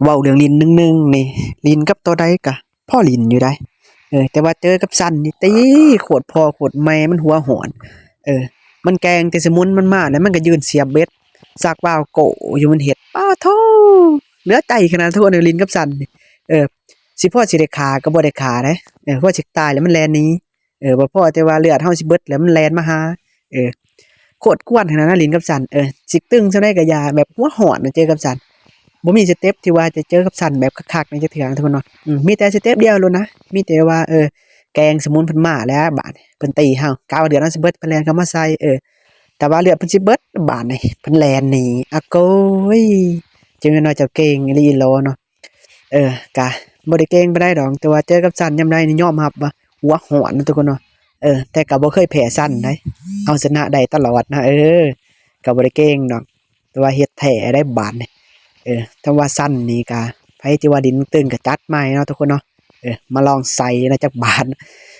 ເວົ້າເລື່ອງຫຼິ້ນໜຶ່ງໆນີ້ ຫຼິ້ນກັບໂຕໃດກະພໍຫຼິ້ນຢູ່ໃດ໋ ເອີ ແຕ່ວ່າເຈີກັບສັນນີ້ຕິ ໂຄດພໍ່ໂຄດແມ່ມັນຫົວຮ້ອນ ເອີ ມັນແກ່ງແຕ່ສະໝຸນມັນມາແລ້ວມັນກະຢືນສຽບເບັດ ສາກວາວໂກ້ຢູ່ ມັນເຮັດ ປາໂທ້ ເຫຼືອໃຈຂະໜາດທຸກຄົນ ຫຼິ້ນກັບສັນນີ້ ເອີ ຊິພໍຊິໄດ້ຂ້າກະບໍ່ໄດ້ຂ້າໃດ໋ ເອີ ພໍຊິຕາຍແລ້ວມັນແລ່ນໜີ ເອີ ບໍ່ພໍແຕ່ວ່າເລືອດເຮົາຊິເບິດແລ້ວມັນແລ່ນມາຫາ ເອີ ໂຄດກວນຂະໜາດນັ້ນ ຫຼິ້ນກັບສັນ ເອີ ຊິຕຶງສ່ຳໃດກະຢ່າ ແບບຫົວຮ້ອນນະ ເຈີກັບສັນ ບໍ່ມີສະເຕັບທີ່ວ່າຈະເຈີກັບສັນແບບຄັກໆນີ້ຈັກເທື່ອນະທຸກຄົນເນາະ ອື ມີແຕ່ສະເຕັບດຽວໂລດນະ ມີແຕ່ວ່າ ເອີ ແກ່ງສະໝຸນເພິ່ນມາແລ້ວບາດນີ້ ເພິ່ນຕີເຮົາ ກະວ່າເລືອດເຮົາຊິເບິດ ເພິ່ນແລ່ນເຂົ້າມາໃສ່ ເອີ ກະວ່າເລືອດເພິ່ນຊິເບິດບາດນີ້ ເພິ່ນແລ່ນໜີ ອາໂກຍ ຈັ່ງແມ່ນວ່າເຈົ້າເກັ່ງອີ່ຫຼີອີ່ຫຼໍເນາະ. ເອີ ກະບໍ່ໄດ້ເກັ່ງປານໃດດອກ ແຕ່ວ່າເຈີກັບສັນຍາມໃດນີ້ຍອມຮັບວ່າຫົວຮ້ອນນະທຸກຄົນເນາະ ເອີ ແຕ່ກະບໍ່ເຄີຍແພ້ສັນໃດ໋ ເອົາຊະນະໄດ້ຕະຫຼອດນະ ເອີ ກະບໍ່ໄດ້ເກັ່ງດອກ ແຕ່ວ່າເຮັດແທ້ໄດ໋ບາດນີ້ ເອີ ແຕ່ວ່າສັນນີ້ກະ ໃຜທີ່ວ່າດິນຕຶງກະຈັດໃໝ່ເນາະທຸກຄົນເນາະ ເອີ ມາລອງໃສ່ນະຈັກບາດ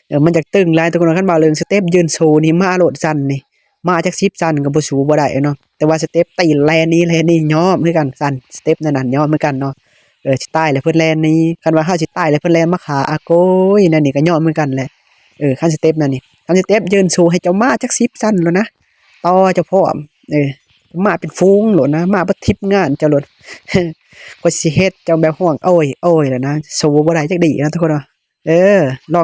ເອີ ມັນຢາກຕຶງຫຼາຍທຸກຄົນເນາະ ຄັນເວົ້າເລື່ອງສະເຕັບຢືນໂຊນີ້ມາໂລດສັນນີ້ ມາຈັກສິບຊັ້ນກະບໍ່ສູ້ບໍ່ໄດ້ເນາະ ແຕ່ວ່າສະເຕັບຕີແລ່ນໜີແລ່ນໜີຍອມຄືກັນ ຊັ້ນສະເຕັບນັ້ນນະຍອມຄືກັນເນາະ ເອີ ຊິຕາຍແລ້ວເພິ່ນແລ່ນໜີ ຄັນວ່າເຮົາຊິຕາຍແລ້ວເພິ່ນແລ່ນມາຂ້າ ອາໂກຍ ແນວນີ້ກະຍອມຄືກັນແຫຼະ ເອີ ຄັນສະເຕັບນັ້ນນີ້ ຄັນສະເຕັບຢືນໂຊໃຫ້ເຈົ້າມາຈັກສິບຊັ້ນໂລດນະ ຕໍ່ເຈົ້າພ້ອມ ເອີ ມາເປັນຝູງໂລດນະ ມາເບິດທີມງານເຈົ້າໂລດ ກວ່າຊິເຮັດເຈົ້າແບບຮ້ອງໂອຍໂອຍແລ້ວນະ ສູ້ບໍ່ໄດ້ຈັກດີ້ນະທຸກຄົນເນາະ ເອີ ລອງ